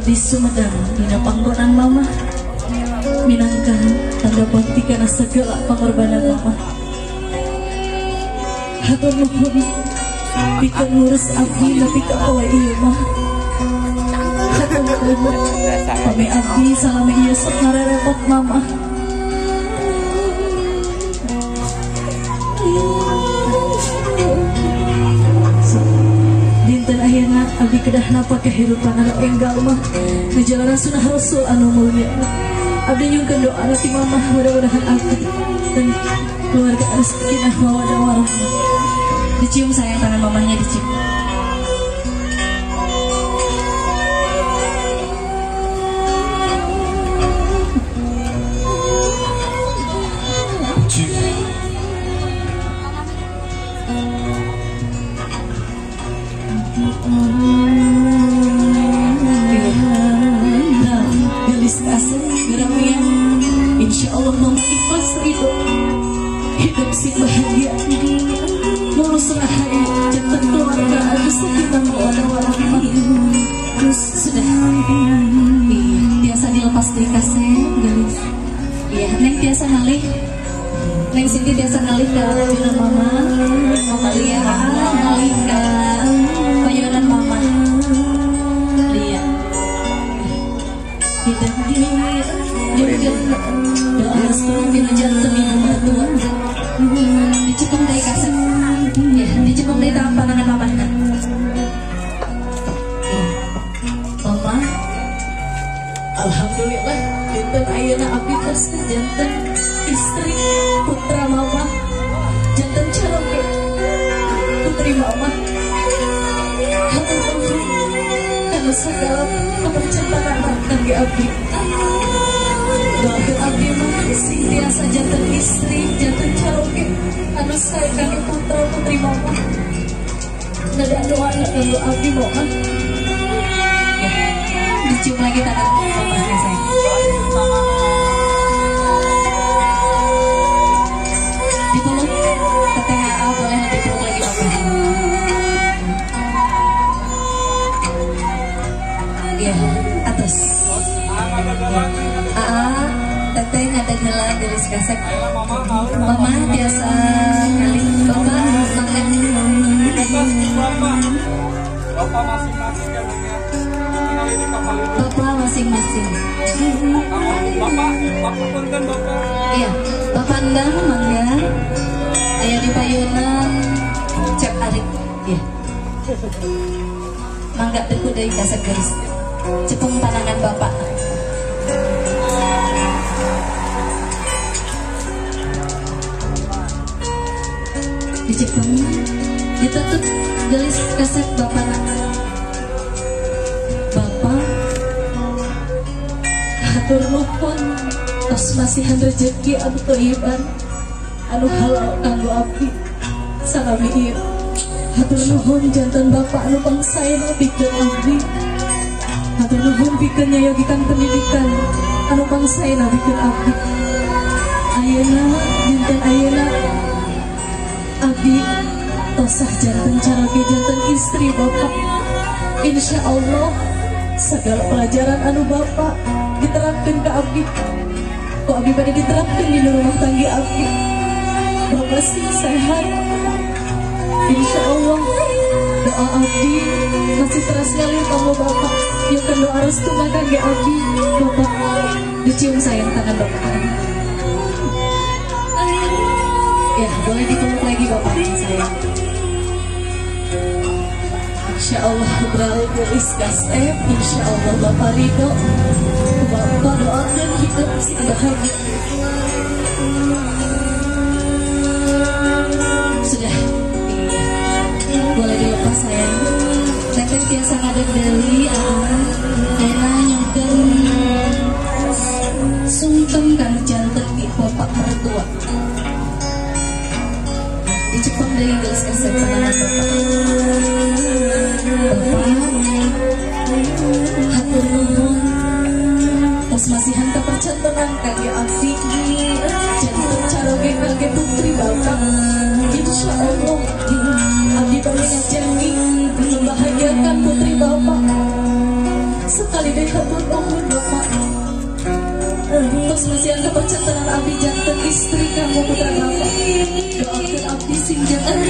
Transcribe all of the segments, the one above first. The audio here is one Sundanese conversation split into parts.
Abdi Sumedang dina panggonan mama minangka tanda bakti kana segala pangorbanan mama. Hatur nuhun pikeun ngurus abdi nepi ka poe ieu mah. Hatur nuhun pami abdi salami ieu sok ngarerepot mama. Dinten ayeuna abdi kedah napa kehidupan anu enggal mah ngajalanan sunah Rasul anu mulia. Abdi nyungkeun doa ti mama mudah-mudahan abdi dan keluarga anu sakinah mawaddah warahmah. Dicium sayang tangan mamahnya, dicium. Nah, gelis kasih geramnya. Insya Allah mama ikhlas ridho, hidup sing bahagia, ngurus rahayu, jantan keluarga anu sakinah mawaddah warahmah. Sudah, iya, biasa dilepas dari kasih gelis. Iya, Neng biasa ngalih, Neng Sinti biasa ngalih ke payunan mama, mama Lia ngalih ke payunan mama Lia. Hidup doa restu dina janten ibu mertua. Dicepeng dari kasih, ya, dicepeng dari tangan mama. Mama, alhamdulillah dinten ayeuna abdi tos janten istri putra mama, janten caroge putri mama. Hatur nuhun kana sagala kapercantanan kangge abdi. Doakeun abdi mah sing tiasa janten istri, janten caroge anu sae kangge putra putri mama. Nada doana kanggo abdi mama. Ya, dicium lagi tangan mamahnya sayang. Dipeluk, Teteh AA boleh dipeluk lagi mama. Ya, atas. AA, Teteh ngadeg heula gelis kasep. Mama biasa kali, Bapak mangga. Bapak masing-masing ya. Bapak masing-masing. Bapak, Bapak punten Bapak. Iya, Bapak endang mangga. Aya di payunan Cep Arik. Iya. Mangga deku deui kasep gelis. Cepeng panangan Bapak. Dicepeng, ditutup gelis kasep Bapak. Bapak, hatur nuhun tos masihan rezeki anu thayyiban anu halal kanggo abdi salami ieu. Hatur nuhun janten Bapak anu pangsaena pikeun abdi. Hatur nuhun pikeun nyayogikan pendidikan anu pangsaena pikeun abdi. Ayeuna dinten ayeuna abdi tosah janten caroge janten istri Bapak. Insya Allah segala pelajaran anu Bapak diterapkan ke abdi, kok abdi pada diterapkan di rumah tangga abdi. Bapak sing sehat, insya Allah doa abdi masih terus ngalir kanggo Bapak. Yang doa restu kangge abdi. Bapak dicium sayang tangan Bapak. Ya, boleh dipeluk lagi Bapak sayang. Insya Allah berlalu gelis kasep, insya Allah Bapak ridho, Bapak doakan hidup sing bahagia. Sudah, iya. Boleh dilepas sayang. Teteh tiasa ngadeg deui, Ayeuna nyungkeun sungkem kanu janten ti bapak mertua. Dicepeng deui geus kasep tangan bapak. Bapak, hatur nuhun tos masihan kapercantenan kangge abdi, janten caroge kangge putri bapak. Insya Allah abdi bade ngajanji membahagiakan putri bapak. Sekali deui hatur nuhun Bapak. Tos masihan kepercantenan abdi janten istri kanggo putra Bapak. Doakeun abdi sing janten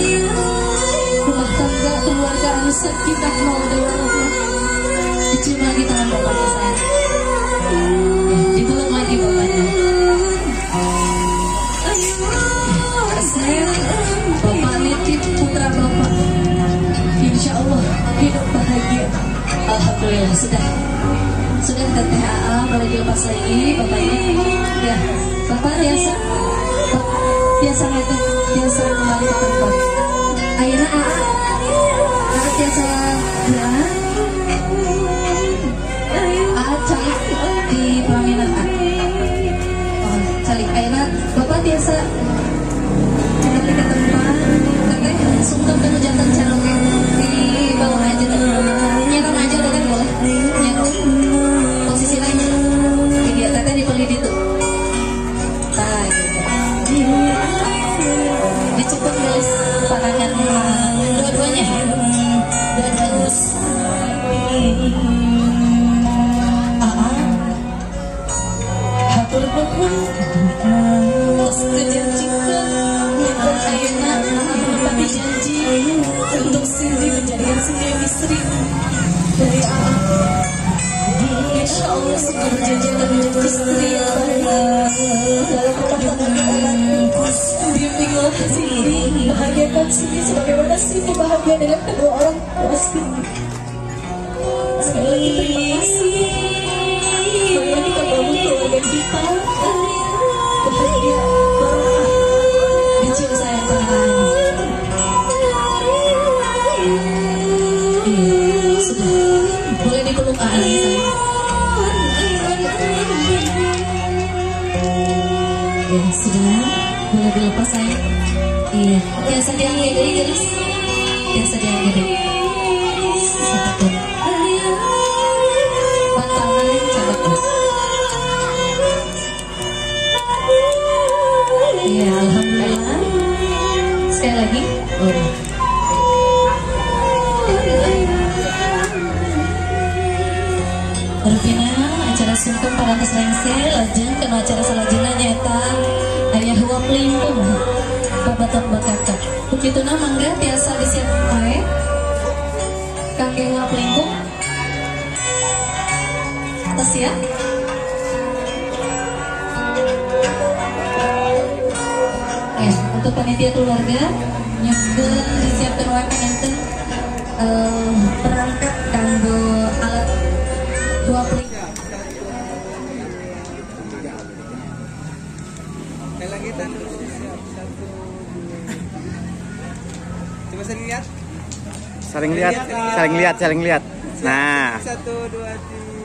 rumah tangga keluarga anu sakinah mawaddah warahmah. Dicium lagi tangan bapaknya sayang. Ya, dipeluk lagi bapaknya. Kasep, bapak nitip putra bapak. Insya Allah hidup bahagia. Alhamdulillah sudah. Sudah teteh AA boleh dilepas lagi bapaknya. Ya, bapak biasa. Biasa itu, biasa kembali ke tempat. Ayeuna AA, AA biasa gerak. AA calik di pelaminan A. Oh, calik. Ayeuna bapak biasa kembali ke tempat. Teteh sungkem kanu jantan caroke di bawah aja teteh. Nyerong aja teteh boleh. Nyerong. Posisi lainnya. Jadi teteh dipelih ditu. Tah gitu. Dicepet guys pandangan dua-duanya. Dua-duanya. AA hatur nuhun tos kejanjikeun nyaeta ayeuna menepati janji untuk Cindy menjadikan Cindy istri dari AA. Insya Allah Cindy berjanji akan menjadi istri yang baik dalam rumah tangga kita nanti. Bimbinglah Cindy, bahagiakan Cindy sebagaimana Cindy bahagia dengan kedua orang tua Cindy. Sekali lagi terima kasih. Marilah kita bangun keluarga kita bahagia, barokah. Dicium sayang tangan. Iya, sudah. Boleh dipeluk AA sayang. Ya, sudah. Boleh dilepas sayang. Iya, biasa diangkat deh guys. Biasa diangkat deh. Satu. Bantalan coba. Iya, alhamdulillah. Sekali lagi. Boleh. Rupina acara sungkem parantos rengse lajeng kena acara salajengna nyaeta aya huap lingkung babaton bakakak. Kukituna mangga tiasa disiap wae kangge huap lingkung. Atas ya. Ya, untuk panitia keluarga nyugun disiapkan wae panginten perangkat kanggo alat huap lingkung. Lagi siap 1 2. Coba saling lihat. Saling lihat, saling lihat, saling lihat. Nah. 1 2 3.